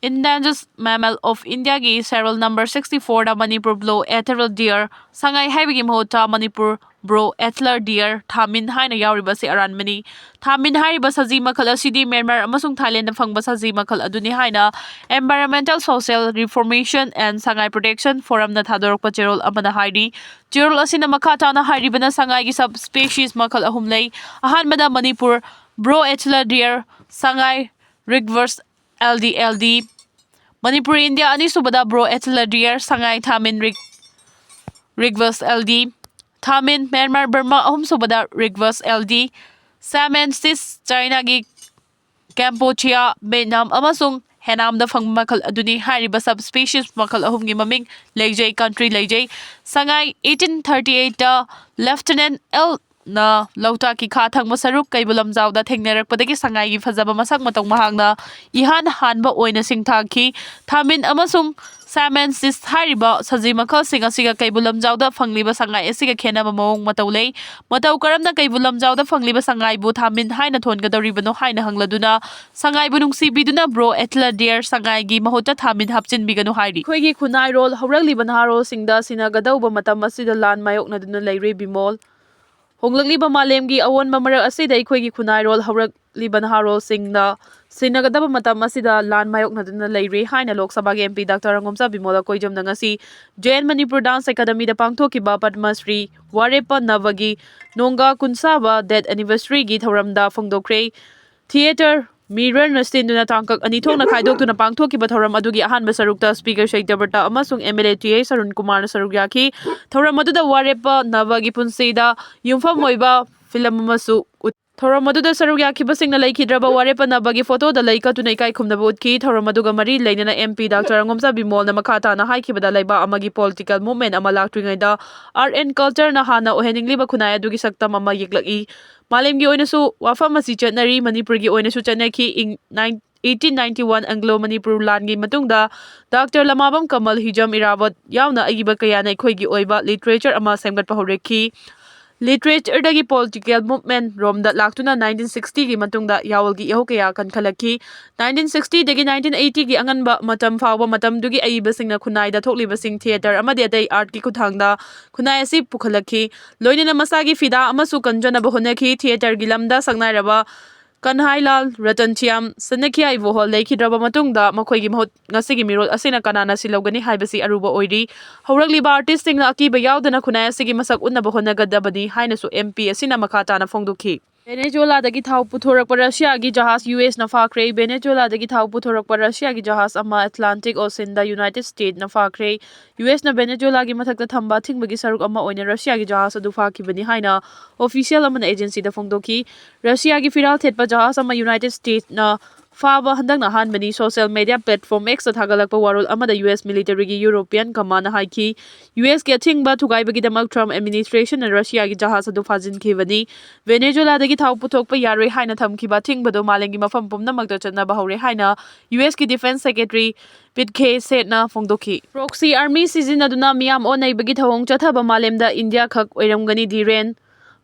Endangered Mammal of Indiaꯒꯤ serial number sixty fourꯗ Manipur blue ethereal deer, ꯁꯉꯥꯏ ꯍꯥꯏꯕꯒꯤ ꯃꯍꯨꯠꯇ Manipur Bro Adler Deer Thamin ꯍꯥꯏꯅ ꯌꯥꯎꯔꯤꯕ ꯑꯁꯤ ꯑꯔꯥꯟꯕꯅꯤ꯫ ꯊꯥꯃꯤꯟ ꯍꯥꯏꯔꯤꯕ ꯁꯖꯤ ꯃꯈꯜ ꯑꯁꯤꯗꯤ ꯃ꯭ꯌꯥꯟꯃꯥꯔ ꯑꯃꯁꯨꯡ ꯊꯥꯏꯂꯦꯟꯗꯗ ꯐꯪꯕ ꯁꯖꯤ ꯃꯈꯜ ꯑꯗꯨꯅꯤ ꯍꯥꯏꯅ Environmental, Social Reformation and Sangai Protection Forumꯅ ꯊꯥꯗꯣꯔꯛꯄ ꯆꯦꯔꯣꯜ ꯑꯃꯅ ꯍꯥꯏꯔꯤ꯫ ꯆꯦꯔꯣꯜ ꯑꯁꯤꯅ ꯃꯈꯥ ꯇꯥꯅ ꯍꯥꯏꯔꯤꯕꯅ ꯁꯉꯥꯏꯒꯤ sub species ꯃꯈꯜ ꯑꯍꯨꯝ ꯂꯩ꯫ ꯑꯍꯥꯟꯕꯗ Manipur, Bro Adler Deer, Sangai, Rigvers, L D L D, Manipur, India. ꯑꯅꯤꯁꯨꯕꯗ Bro Adler Deer, Sangai, Thamin, Rig-, Rigvers, L D, Thamin, Myanmar, Burma. ꯑꯍꯨꯝꯁꯨꯕꯗ Rigvers, L D, Samensis, ꯆꯥꯏꯅꯥꯒꯤ ꯀꯦꯝꯄꯣꯆꯤꯌꯥ, ꯚꯦꯠꯅꯥꯝ ꯑꯃꯁꯨꯡ ꯍꯦꯅꯥꯝꯗ ꯐꯪꯕ ꯃꯈꯜ ꯑꯗꯨꯅꯤ꯫ ꯍꯥꯏꯔꯤꯕ sub species ꯃꯈꯜ ꯑꯍꯨꯝꯒꯤ ꯃꯃꯤꯡ ꯂꯩꯖꯩ, country ꯂꯩꯖꯩ꯫ ꯁꯉꯥꯏ eighteen thirty eightꯇ Lieutenant L ꯅ ꯂꯣꯛꯇꯥꯛꯀꯤ ꯈꯥ ꯊꯪꯕ ꯁꯔꯨꯛ ꯀꯩꯕꯨꯜ ꯂꯝꯖꯥꯎꯗ ꯊꯦꯡꯅꯔꯛꯄꯗꯒꯤ ꯁꯉꯥꯏꯒꯤ ꯐꯖꯕ ꯃꯁꯛ ꯃꯇꯧ ꯃꯍꯥꯛꯅ ꯏꯍꯥꯟ ꯍꯥꯟꯕ ꯑꯣꯏꯅ ꯁꯤꯡꯊꯥꯈꯤ꯫ ꯊꯥꯃꯤꯟ ꯑꯃꯁꯨꯡ Samensis ꯍꯥꯏꯔꯤꯕ ꯁꯖꯤ ꯃꯈꯜꯁꯤꯡ ꯑꯁꯤꯒ ꯀꯩꯕꯨꯜ ꯂꯝꯖꯥꯎꯗ ꯐꯪꯂꯤꯕ ꯁꯉꯥꯏ ꯑꯁꯤꯒ ꯈꯦꯠꯅꯕ ꯃꯑꯣꯡ ꯃꯇꯧ ꯂꯩ꯫ ꯃꯇꯧ ꯀꯔꯝꯅ ꯀꯩꯕꯨꯜ ꯂꯝꯖꯥꯎꯗ ꯐꯪꯂꯤꯕ ꯁꯉꯥꯏꯕꯨ ꯊꯥꯃꯤꯟ ꯍꯥꯏꯅ ꯊꯣꯟꯒꯗꯧꯔꯤꯕꯅꯣ ꯍꯥꯏꯅ ꯍꯪꯂꯗꯨꯅ, ꯁꯉꯥꯏꯕꯨ ꯅꯨꯡꯁꯤꯕꯤꯗꯨꯅ Bro Adler Deer ꯁꯉꯥꯏꯒꯤ ꯃꯍꯨꯠꯇ ꯊꯥꯃꯤꯟ ꯍꯥꯞꯆꯤꯟꯕꯤꯒꯅꯨ ꯍꯥꯏꯔꯤ꯫ ꯑꯩꯈꯣꯏꯒꯤ ꯈꯨꯟꯅꯥꯏꯔꯣꯜ ꯍꯧꯔꯛꯂꯤꯕ ꯅꯍꯥꯔꯣꯜꯁꯤꯡꯗ ꯁꯤꯟꯅꯒꯗꯧꯕ ꯃꯇꯝ ꯑꯁꯤꯗ ꯂꯥꯟ ꯃꯥꯌꯣꯛꯅꯗꯨꯅ ꯂꯩꯔꯦ ꯕꯤꯃꯣꯜ꯫ ꯍꯣꯡꯂꯛꯂꯤꯕ ꯃꯥꯂꯦꯝꯒꯤ ꯑꯑꯣꯟꯕ ꯃꯔꯛ ꯑꯁꯤꯗ ꯑꯩꯈꯣꯏꯒꯤ ꯈꯨꯟꯅꯥꯏꯔꯣꯜ ꯍꯧꯔꯛꯂꯤꯕ ꯅꯍꯥꯔꯣꯜꯁꯤꯡꯅ ꯁꯤꯟꯅꯒꯗꯕ ꯃꯇꯝ ꯑꯁꯤꯗ ꯂꯥꯟ ꯃꯥꯌꯣꯛꯅꯗꯨꯅ ꯂꯩꯔꯦ ꯍꯥꯏꯅ ꯂꯣꯛ ꯁꯚꯥꯒꯤ M P Doctor ꯑꯉꯣꯝꯆꯥ ꯕꯤꯃꯣꯜꯅ ꯀꯣꯏꯖꯝꯗ ꯉꯁꯤ J N Manipur Dance Academyꯗ ꯄꯥꯡꯊꯣꯛꯈꯤꯕ ꯄꯗꯃ ꯁ꯭ꯔꯤ ꯋꯥꯔꯦꯞꯄ ꯅꯕꯒꯤ ꯅꯣꯡꯒꯥ ꯀꯨꯟꯊ꯭ꯔꯥꯕ death anniversaryꯒꯤ ꯊꯧꯔꯝꯗ ꯐꯣꯡꯗꯣꯛꯈ꯭ꯔꯦ꯫ Theatre ꯃꯤꯔꯔꯅ ꯁꯤꯟꯗꯨꯅ ꯇꯥꯡꯀꯛ ꯑꯅꯤ ꯊꯣꯛꯅ ꯈꯥꯏꯗꯣꯛꯇꯨꯅ ꯄꯥꯡꯊꯣꯛꯈꯤꯕ ꯊꯧꯔꯝ ꯑꯗꯨꯒꯤ ꯑꯍꯥꯟꯕ ꯁꯔꯨꯛꯇ Speaker ꯁꯍꯤꯗ꯭ꯌꯕ꯭ꯔꯇ ꯑꯃꯁꯨꯡ M L A T I ꯁꯔꯨꯟ ꯀꯨꯃꯥꯔꯅ ꯁꯔꯨꯛ ꯌꯥꯈꯤ꯫ ꯊꯧꯔꯝ ꯑꯗꯨꯗ ꯋꯥꯔꯦꯞꯄ ꯅꯕꯒꯤ ꯄꯨꯟꯁꯤꯗ ꯌꯨꯝꯐꯝ ꯑꯣꯏꯕ film ꯑꯃꯁꯨ ꯎꯠ-, ꯊꯧꯔꯝ ꯑꯗꯨꯗ ꯁꯔꯨꯛ ꯌꯥꯈꯤꯕꯁꯤꯡꯅ ꯂꯩꯈꯤꯗ꯭ꯔꯕ ꯋꯥꯔꯦꯞꯄ ꯅꯕꯒꯤ photoꯗ ꯂꯩ ꯀꯠꯇꯨꯅ ꯏꯀꯥꯏ ꯈꯨꯝꯅꯕ ꯎꯠꯈꯤ꯫ ꯊꯧꯔꯝ ꯑꯗꯨꯒ ꯃꯔꯤ ꯂꯩꯅꯅ M P Doctor ꯑꯉꯣꯝꯆꯥ ꯕꯤꯃꯣꯜꯅ ꯃꯈꯥ ꯇꯥꯅ ꯍꯥꯏꯈꯤꯕꯗ, ꯂꯩꯕꯥꯛ ꯑꯃꯒꯤ political movement ꯑꯃ ꯂꯥꯛꯇ꯭ꯔꯤꯉꯩꯗ art and cultureꯅ ꯍꯥꯟꯅ ꯑꯣꯏꯍꯟꯅꯤꯡꯂꯤꯕ ꯈꯨꯟꯅꯥꯏ ꯑꯗꯨꯒꯤ ꯁꯛꯇꯝ ꯑꯃ ꯌꯦꯛꯂꯛꯏ꯫ ꯃꯥꯂꯦꯝꯒꯤ ꯑꯣꯏꯅꯁꯨ ꯋꯥꯐꯝ ꯑꯁꯤ ꯆꯠꯅꯔꯤ, ꯃꯅꯤꯄꯨꯔꯒꯤ ꯑꯣꯏꯅꯁꯨ ꯆꯠꯅꯈꯤ꯫ ꯏꯪ nine-, eighteen ninety one Anglo Manipur ꯂꯥꯟꯒꯤ ꯃꯇꯨꯡꯗ Doctor ꯂꯃꯥꯕꯝ ꯀꯃꯜ, ꯍꯤꯖꯝ ꯏꯔꯥꯕꯣꯠ ꯌꯥꯎꯅ ꯑꯏꯕ ꯀꯌꯥꯅ ꯑꯩꯈꯣꯏꯒꯤ ꯑꯣꯏꯕ literature ꯑꯃ ꯁꯦꯝꯒꯠꯄ ꯍꯧꯔꯛꯈꯤ꯫ ꯂꯤꯇꯔꯦꯆꯔꯗꯒꯤ ꯄꯣꯂꯤꯇꯤꯀꯦꯜ ꯃꯨꯚꯃꯦꯟꯠ ꯔꯣꯝꯗ ꯂꯥꯛꯇꯨꯅ ꯅꯥꯏꯟꯇꯤꯟ ꯁꯤꯛꯁꯇꯤꯒꯤ ꯃꯇꯨꯡꯗ ꯌꯥꯑꯣꯜꯒꯤ ꯏꯍꯧ ꯀꯌꯥ ꯀꯟꯈꯠꯂꯛꯈꯤ꯫ ꯅꯥꯏꯟꯇꯤꯟ ꯁꯤꯛꯁꯇꯤꯗꯒꯤ ꯅꯥꯏꯟꯇꯤꯟ ꯑꯩꯠꯇꯤꯒꯤ ꯑꯉꯟꯕ ꯃꯇꯝ ꯐꯥꯎꯕ ꯃꯇꯝꯗꯨꯒꯤ ꯑꯏꯕꯁꯤꯡꯅ ꯈꯨꯟꯅꯥꯏꯗ ꯊꯣꯛꯂꯤꯕꯁꯤꯡ ꯊꯤꯌꯦꯇꯔ ꯑꯃꯗꯤ ꯑꯇꯩ ꯑꯥꯔꯠꯀꯤ ꯈꯨꯠꯊꯥꯡꯗ ꯈꯨꯟꯅꯥꯏ ꯑꯁꯤ ꯄꯨꯈꯠꯂꯛꯈꯤ꯫ ꯂꯣꯏꯅꯅ ꯃꯁꯥꯒꯤ ꯐꯤꯗꯥ ꯑꯃꯁꯨ ꯀꯟꯖꯅꯕ ꯍꯣꯠꯅꯈꯤ꯫ ꯊꯤꯌꯦꯇꯔꯒꯤ ꯂꯝꯗ ꯁꯛꯅꯥꯏꯔꯕ ꯀꯟꯍꯥꯏꯂꯥꯜ, ꯔꯇꯟ ꯁ꯭ꯌꯥꯝ, ꯆꯅꯈ꯭ꯌꯥ ꯏꯕꯣꯍꯜ ꯂꯩꯈꯤꯗ꯭ꯔꯕ ꯃꯇꯨꯡꯗ ꯃꯈꯣꯏꯒꯤ ꯃꯍꯨꯠ ꯉꯁꯤꯒꯤ ꯃꯤꯔꯣꯜ ꯑꯁꯤꯅ ꯀꯅꯥꯅ ꯁꯤꯜꯍꯧꯒꯅꯤ ꯍꯥꯏꯕꯁꯤ ꯑꯔꯨꯕ ꯑꯣꯏꯔꯤ꯫ ꯍꯧꯔꯛꯂꯤꯕ ꯑꯥꯔꯇꯤꯁꯁꯤꯡꯅ ꯑꯀꯤꯕ ꯌꯥꯎꯗꯅ ꯈꯨꯟꯅꯥꯏ ꯑꯁꯤꯒꯤ ꯃꯁꯛ ꯎꯠꯅꯕ ꯍꯣꯠꯅꯒꯗꯕꯅꯤ ꯍꯥꯏꯅꯁꯨ ꯑꯦꯝ ꯄꯤ ꯑꯁꯤꯅ ꯃꯈꯥ ꯇꯥꯅ ꯐꯣꯡꯗꯣꯛꯈꯤ꯫ ꯚꯦꯅꯦꯖꯨꯋꯦꯂꯥꯗꯒꯤ ꯊꯥꯎ ꯄꯨꯊꯣꯔꯛꯄ ꯔꯁꯤꯌꯥꯒꯤ ꯖꯍꯥꯖ ꯌꯨ ꯑꯦꯁꯅ ꯐꯥꯈ꯭ꯔꯦ꯫ ꯚꯦꯅꯦꯖꯨꯋꯦꯂꯥꯗꯒꯤ ꯊꯥꯎ ꯄꯨꯊꯣꯔꯛꯄ ꯔꯁꯤꯌꯥꯒꯤ ꯖꯍꯥꯖ ꯑꯃ ꯑꯦꯠꯂꯥꯟꯇꯤꯛ ꯑꯣꯁꯤꯟꯗ ꯌꯨꯅꯥꯏꯇꯦꯗ ꯁ꯭ꯇꯦꯠꯅ ꯐꯥꯈ꯭ꯔꯦ꯫ ꯌꯨ ꯑꯦꯁꯅ ꯚꯦꯅꯦꯖꯨꯋꯦꯂꯥꯒꯤ ꯃꯊꯛꯇ ꯊꯝꯕ ꯑꯊꯤꯡꯕꯒꯤ ꯁꯔꯨꯛ ꯑꯃ ꯑꯣꯏꯅ ꯔꯁꯤꯌꯥꯒꯤ ꯖꯍꯥꯖ ꯑꯗꯨ ꯐꯥꯈꯤꯕꯅꯤ ꯍꯥꯏꯅ ꯑꯣꯐꯤꯁꯤꯌꯦꯜ ꯑꯃꯅ ꯑꯦꯖꯦꯟꯁꯤꯗ ꯐꯣꯡꯗꯣꯛꯈꯤ꯫ ꯔꯁꯤꯌꯥꯒꯤ ꯐꯤꯔꯥꯜ ꯊꯦꯠꯄ ꯖꯍꯥꯖ ꯑꯃ ꯌꯨꯅꯥꯏꯇꯦꯗ ꯁ꯭ꯇꯦꯠꯅ ꯐꯥꯕ ꯍꯟꯗꯛꯅ ꯑꯍꯥꯟꯕꯅꯤ꯫ ꯁꯣꯁꯤꯌꯦꯜ ꯃꯤꯗꯤꯌꯥ ꯄ꯭ꯂꯦꯠꯐꯣꯔꯝ ꯑꯦꯛꯁꯇ ꯊꯥꯒꯠꯂꯛꯄ ꯋꯥꯔꯣꯜ ꯑꯃꯗ ꯌꯨ ꯑꯦꯁ ꯃꯤꯂꯤꯇꯔꯤꯒꯤ ꯌꯨꯔꯣꯄꯤꯌꯟ ꯀꯃꯥꯟꯅ ꯍꯥꯏꯈꯤ, ꯌꯨ ꯑꯦꯁꯀꯤ ꯑꯊꯤꯡꯕ ꯊꯨꯒꯥꯏꯕꯒꯤꯗꯃꯛ ꯇ꯭ꯔꯝꯞ ꯑꯦꯗꯃꯤꯅꯤꯁꯇ꯭ꯔꯦꯁꯟꯅ ꯔꯁꯤꯌꯥꯒꯤ ꯖꯍꯥꯖ ꯑꯗꯨ ꯐꯥꯖꯤꯟꯈꯤꯕꯅꯤ꯫ ꯚꯦꯅꯦꯖꯨꯋꯦꯂꯥꯗꯒꯤ ꯊꯥꯎ ꯄꯨꯊꯣꯛꯄ ꯌꯥꯔꯣꯏ ꯍꯥꯏꯅ ꯊꯝꯈꯤꯕ ꯑꯊꯤꯡꯕꯗꯨ ꯃꯥꯂꯦꯝꯒꯤ ꯃꯐꯝ ꯄꯨꯝꯅꯃꯛꯇ ꯆꯠꯅꯕ ꯍꯧꯔꯦ ꯍꯥꯏꯅ ꯌꯨ ꯑꯦꯁꯀꯤ ꯗꯤꯐꯦꯟꯁ ꯁꯦꯀ꯭ꯔꯦꯇꯔꯤ ꯄꯤꯠ ꯍꯦꯒꯁꯦꯠꯅ ꯐꯣꯡꯗꯣꯛꯈꯤ꯫ ꯄ꯭ꯔꯣꯛꯁꯤ ꯑꯥꯔꯃꯤ ꯁꯤꯖꯤꯟꯅꯗꯨꯅ ꯃꯤꯌꯥꯝ ꯑꯣꯠꯅꯩꯕꯒꯤ ꯊꯧꯑꯣꯡ ꯆꯠꯊꯕ ꯃꯥꯂꯦꯝꯗ ꯏꯟꯗꯤꯌꯥ ꯈꯛ ꯑꯣꯏꯔꯝꯒꯅꯤ꯫ ꯙꯤꯔꯦꯟ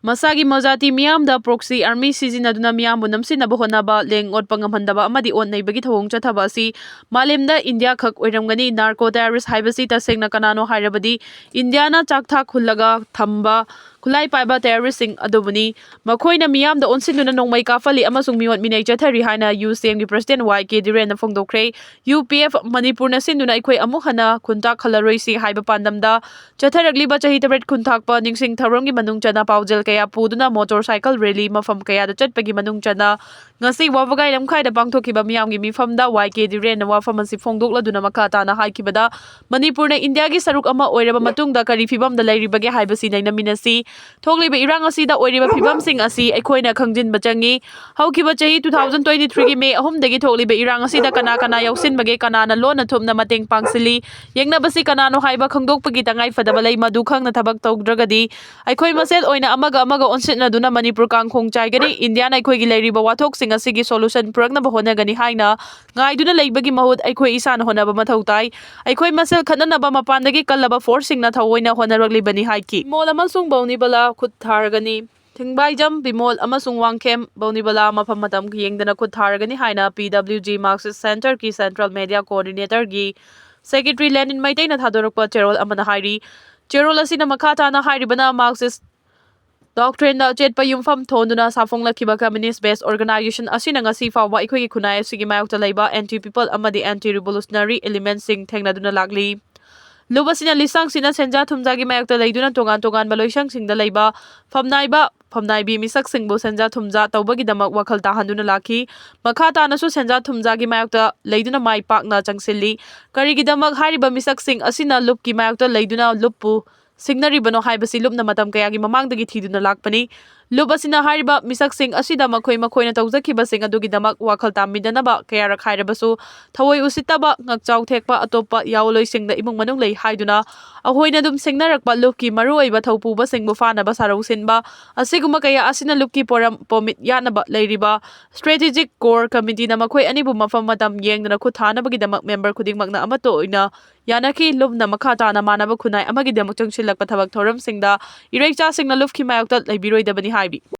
ꯃꯁꯥꯒꯤ ꯃꯣꯖꯥꯇꯤ ꯃꯤꯌꯥꯝꯗ ꯄ꯭ꯔꯣꯛꯁꯤ ꯑꯥꯔꯃꯤ ꯁꯤꯖꯤꯟꯅꯗꯨꯅ ꯃꯤꯌꯥꯝꯕꯨ ꯅꯝꯁꯤꯟꯅꯕ ꯍꯣꯠꯅꯕ, ꯂꯦꯡ ꯑꯣꯠꯄ ꯉꯝꯍꯟꯗꯕ ꯑꯃꯗꯤ ꯑꯣꯠ ꯅꯩꯕꯒꯤ ꯊꯧꯑꯣꯡ ꯆꯠꯊꯕ ꯑꯁꯤ ꯃꯥꯂꯦꯝꯗ ꯏꯟꯗꯤꯌꯥ ꯈꯛ ꯑꯣꯏꯔꯝꯒꯅꯤ꯫ ꯅꯥꯔꯀꯣ ꯇꯦꯔꯣꯔꯤꯁ ꯍꯥꯏꯕꯁꯤ ꯇꯁꯦꯡꯅ ꯀꯅꯥꯅꯣ ꯍꯥꯏꯔꯕꯗꯤ ꯏꯟꯗꯤꯌꯥꯅ ꯆꯥꯛ ꯊꯥꯛ ꯍꯨꯜꯂꯒ ꯊꯝꯕ ꯈꯨꯠꯂꯥꯏ ꯄꯥꯏꯕ ꯇꯦꯔꯣꯔꯤꯁꯁꯤꯡ ꯑꯗꯨꯕꯨꯅꯤ꯫ ꯃꯈꯣꯏꯅ ꯃꯤꯌꯥꯝꯗ ꯑꯣꯟꯁꯤꯟꯗꯨꯅ ꯅꯣꯡꯃꯩ ꯀꯥꯞꯍꯜꯂꯤ ꯑꯃꯁꯨꯡ ꯃꯤꯑꯣꯠ ꯃꯤꯅꯩ ꯆꯠꯊꯔꯤ ꯍꯥꯏꯅ ꯌꯨ ꯁꯤ ꯑꯦꯝꯒꯤ ꯄ꯭ꯔꯁꯤꯗꯦꯟꯠ ꯋꯥꯏ ꯀꯦ ꯙꯤꯔꯦꯟꯅ ꯐꯣꯡꯗꯣꯛꯈ꯭ꯔꯦ꯫ ꯌꯨ ꯄꯤ ꯑꯦꯐ ꯃꯅꯤꯄꯨꯔꯅ ꯁꯤꯟꯗꯨꯅ ꯑꯩꯈꯣꯏ ꯑꯃꯨꯛ ꯍꯟꯅ ꯈꯨꯟꯇꯥꯛ ꯍꯜꯂꯔꯣꯏꯁꯤ ꯍꯥꯏꯕ ꯄꯥꯟꯗꯝꯗ ꯆꯠꯊꯔꯛꯂꯤꯕ ꯆꯍꯤ ꯇꯔꯦꯠ ꯈꯨꯟꯇꯥꯛꯄ ꯅꯤꯡꯁꯤꯡ ꯊꯧꯔꯝꯒꯤ ꯃꯅꯨꯡ ꯆꯟꯅ ꯄꯥꯎꯖꯦꯜ ꯀꯌꯥ ꯄꯨꯗꯨꯅ ꯃꯣꯇꯣꯔ ꯁꯥꯏꯀꯜ ꯔꯦꯂꯤ ꯃꯐꯝ ꯀꯌꯥꯗ ꯆꯠꯄꯒꯤ ꯃꯅꯨꯡ ꯆꯟꯅ ꯉꯁꯤ ꯋꯥꯕꯒꯥꯏ ꯂꯝꯈꯥꯏꯗ ꯄꯥꯡꯊꯣꯛꯈꯤꯕ ꯃꯤꯌꯥꯝꯒꯤ ꯃꯤꯐꯝꯗ ꯋꯥꯏ ꯀꯦ ꯙꯤꯔꯦꯟꯅ ꯋꯥꯐꯝ ꯑꯁꯤ ꯐꯣꯡꯗꯣꯛꯂꯗꯨꯅ ꯃꯈꯥ ꯇꯥꯅ ꯍꯥꯏꯈꯤꯕꯗ, ꯃꯅꯤꯄꯨꯔꯅ ꯏꯟꯗꯤꯌꯥꯒꯤ ꯁꯔꯨꯛ ꯑꯃ ꯑꯣꯏꯔꯕ ꯃꯇꯨꯡꯗ ꯀꯔꯤ ꯐꯤꯕꯝꯗ ꯂꯩꯔꯤꯕꯒꯦ ꯍꯥꯏꯕꯁꯤ ꯅꯩꯅꯃꯤꯟꯅꯁꯤ꯫ ꯊꯣꯛꯂꯤꯕ ꯏꯔꯥꯡ ꯑꯁꯤꯗ ꯑꯣꯏꯔꯤꯕ ꯐꯤꯕꯝꯁꯤꯡ ꯑꯁꯤ ꯑꯩꯈꯣꯏꯅ ꯈꯪꯖꯤꯟꯕ ꯆꯪꯏ꯫ ꯍꯧꯈꯤꯕ ꯆꯍꯤ two thousand twenty three ꯒꯤ ꯃꯦ ꯑꯍꯨꯝꯗꯒꯤ ꯊꯣꯛꯂꯤꯕ ꯏꯔꯥꯡ ꯑꯁꯤꯗ ꯀꯅꯥ ꯀꯅꯥ ꯌꯥꯎꯁꯤꯟꯕꯒꯦ, ꯀꯅꯥꯅ ꯂꯣꯟꯅ ꯊꯨꯞꯅ ꯃꯇꯦꯡ ꯄꯥꯡꯁꯤꯜꯂꯤ, ꯌꯦꯡꯅꯕꯁꯤ ꯀꯅꯥꯅꯣ ꯍꯥꯏꯕ ꯈꯪꯗꯣꯛꯄꯒꯤ ꯇꯉꯥꯏ ꯐꯗꯕ ꯂꯩ꯫ ꯃꯗꯨ ꯈꯪꯅ ꯊꯕꯛ ꯇꯧꯗ꯭ꯔꯒꯗꯤ ꯑꯩꯈꯣꯏ ꯃꯁꯦꯜ ꯑꯣꯏꯅ ꯑꯃꯒ ꯑꯃꯒ ꯑꯣꯟꯁꯤꯠꯅꯗꯨꯅ ꯃꯅꯤꯄꯨꯔ ꯀꯥꯡꯈꯣꯡ ꯆꯥꯏꯒꯅꯤ꯫ ꯏꯟꯗꯤꯌꯥꯅ ꯑꯩꯈꯣꯏꯒꯤ ꯂꯩꯔꯤꯕ ꯋꯥꯊꯣꯛꯁꯤꯡ ꯑꯁꯤꯒꯤ ꯁꯣꯂꯨꯁꯟ ꯄꯨꯔꯛꯅꯕ ꯍꯣꯠꯅꯒꯅꯤ ꯍꯥꯏꯅ ꯉꯥꯏꯗꯨꯅ ꯂꯩꯕꯒꯤ ꯃꯍꯨꯠ ꯑꯩꯈꯣꯏ ꯏꯁꯥꯅ ꯍꯣꯠꯅꯕ ꯃꯊꯧ ꯇꯥꯏ꯫ ꯑꯩꯈꯣꯏ ꯃꯁꯦꯜ ꯈꯠꯅꯅꯕ ꯃꯄꯥꯟꯗꯒꯤ ꯀꯜꯂꯕ ꯐꯣꯔꯁꯁꯤꯡꯅ ꯊꯑꯣꯏꯅ ꯍꯣꯠꯅꯔꯛꯂꯤꯕꯅꯤ ꯍꯥꯏꯈꯤ꯫ ꯃꯣꯜ ꯑꯃꯁꯨꯡ ꯕꯧꯅꯤ ꯕꯂꯥ ꯈꯨꯠ ꯊꯥꯔꯒꯅꯤ꯫ ꯊꯤꯡꯕꯥꯏꯖꯝ, ꯕꯤꯃꯣꯜ ꯑꯃꯁꯨꯡ ꯋꯥꯡꯈꯦꯝ ꯕꯧꯅꯤꯕꯂꯥ ꯃꯐꯝ ꯃꯇꯝ ꯌꯦꯡꯗꯅ ꯈꯨꯠ ꯊꯥꯔꯒꯅꯤ ꯍꯥꯏꯅ P W G Marxist Centreꯒꯤ Central Media Coordinatorꯒꯤ Secretary ꯂꯦꯅꯤꯟ ꯃꯩꯇꯩꯅ ꯊꯥꯗꯣꯔꯛꯄ ꯆꯦꯔꯣꯜ ꯑꯃꯅ ꯍꯥꯏꯔꯤ꯫ ꯆꯦꯔꯣꯜ ꯑꯁꯤꯅ ꯃꯈꯥ ꯇꯥꯅ ꯍꯥꯏꯔꯤꯕꯅ Marxist doctrineꯗ ꯑꯆꯦꯠꯄ ꯌꯨꯝꯐꯝ ꯊꯣꯟꯗꯨꯅ ꯁꯥꯐꯣꯡꯂꯛꯈꯤꯕ communist based organization ꯑꯁꯤꯅ ꯉꯁꯤ ꯐꯥꯎꯕ ꯑꯩꯈꯣꯏꯒꯤ ꯈꯨꯟꯅꯥꯏ ꯑꯁꯤꯒꯤ ꯃꯥꯌꯣꯛꯇ ꯂꯩꯕ anti people ꯑꯃꯗꯤ anti revolutionary elementꯁꯤꯡ ꯊꯦꯡꯅꯗꯨꯅ ꯂꯥꯛꯂꯤ꯫ ꯂꯨꯞ ꯑꯁꯤꯅ ꯂꯤꯁꯥꯡꯁꯤꯟꯅ ꯁꯦꯟꯖꯥ ꯊꯨꯝꯖꯥꯒꯤ ꯃꯥꯌꯣꯛꯇ ꯂꯩꯗꯨꯅ ꯇꯣꯉꯥꯟ ꯇꯣꯉꯥꯟꯕ ꯂꯣꯏꯁꯪꯁꯤꯡꯗ ꯂꯩꯕ ꯐꯝꯅꯥꯏꯕ, ꯐꯝꯅꯥꯏꯕꯤ ꯃꯤꯁꯛꯁꯤꯡꯕꯨ ꯁꯦꯟꯖꯥ ꯊꯨꯝꯖꯥ ꯇꯧꯕꯒꯤꯗꯃꯛ ꯋꯥꯈꯜ ꯇꯥꯍꯟꯗꯨꯅ ꯂꯥꯛꯈꯤ꯫ ꯃꯈꯥ ꯇꯥꯅꯁꯨ ꯁꯦꯟꯖꯥ ꯊꯨꯝꯖꯥꯒꯤ ꯃꯥꯌꯣꯛꯇ ꯂꯩꯗꯨꯅ ꯃꯥꯏ ꯄꯥꯛꯅ ꯆꯪꯁꯤꯜꯂꯤ꯫ ꯀꯔꯤꯒꯤꯗꯃꯛ ꯍꯥꯏꯔꯤꯕ ꯃꯤꯁꯛꯁꯤꯡ ꯑꯁꯤꯅ ꯂꯨꯞꯀꯤ ꯃꯥꯌꯣꯛꯇ ꯂꯩꯗꯨꯅ ꯂꯨꯞꯄꯨ ꯁꯤꯡꯅꯔꯤꯕꯅꯣ ꯍꯥꯏꯕꯁꯤ ꯂꯨꯞꯅ ꯃꯇꯝ ꯀꯌꯥꯒꯤ ꯃꯃꯥꯡꯗꯒꯤ ꯊꯤꯗꯨꯅ ꯂꯥꯛꯄꯅꯤ꯫ ꯂꯨꯞ ꯑꯁꯤꯅ ꯍꯥꯏꯔꯤꯕ ꯃꯤꯁꯛꯁꯤꯡ ꯑꯁꯤꯗ ꯃꯈꯣꯏ ꯃꯈꯣꯏꯅ ꯇꯧꯖꯈꯤꯕꯁꯤꯡ ꯑꯗꯨꯒꯤꯗꯃꯛ ꯋꯥꯈꯜ ꯇꯥꯃꯤꯟꯅꯅꯕ ꯀꯌꯥꯔꯛ ꯍꯥꯏꯔꯕꯁꯨ ꯊꯑꯣꯏ ꯎꯁꯤꯠꯇꯕ, ꯉꯛꯆꯥꯎ ꯊꯦꯛꯄ ꯑꯇꯣꯞꯄ ꯌꯥꯑꯣꯟꯂꯣꯏꯁꯤꯡꯗ ꯏꯃꯨꯡ ꯃꯅꯨꯡ ꯂꯩ ꯍꯥꯏꯗꯨꯅ ꯑꯩꯈꯣꯏꯅ ꯑꯗꯨꯝ ꯁꯤꯡꯅꯔꯛꯄ ꯂꯨꯞꯀꯤ ꯃꯔꯨꯑꯣꯏꯕ ꯊꯧꯄꯨꯕꯁꯤꯡꯕꯨ ꯐꯥꯅꯕ ꯁꯥꯔꯧ ꯁꯤꯟꯕ ꯑꯁꯤꯒꯨꯝꯕ ꯀꯌꯥ ꯑꯁꯤꯅ ꯂꯨꯞꯀꯤ ꯄꯣꯔꯝ ꯄꯣꯃꯤꯠ ꯌꯥꯠꯅꯕ ꯂꯩꯔꯤꯕ Strategic Core Committeeꯅ ꯃꯈꯣꯏ ꯑꯅꯤꯕꯨ ꯃꯐꯝ ꯃꯇꯝ ꯌꯦꯡꯗꯅ ꯈꯨꯠ ꯊꯥꯅꯕꯒꯤꯗꯃꯛ member ꯈꯨꯗꯤꯡꯃꯛꯅ ꯑꯃꯠꯇ ꯑꯣꯏꯅ ꯌꯥꯅꯈꯤ꯫ ꯂꯨꯞꯅ ꯃꯈꯥ ꯇꯥꯅ ꯃꯥꯟꯅꯕ ꯈꯨꯟꯅꯥꯏ ꯑꯃꯒꯤꯗꯃꯛ ꯆꯪꯁꯤꯜꯂꯛꯄ ꯊꯕꯛ ꯊꯧꯔꯝꯁꯤꯡꯗ ꯏꯔꯩꯆꯥꯁꯤꯡꯅ ꯂꯨꯞꯀꯤ ꯃꯥꯌꯣꯛꯇ ꯂꯩꯕꯤꯔꯣꯏꯗꯕꯅꯤ ꯍꯥꯏꯔꯤ꯫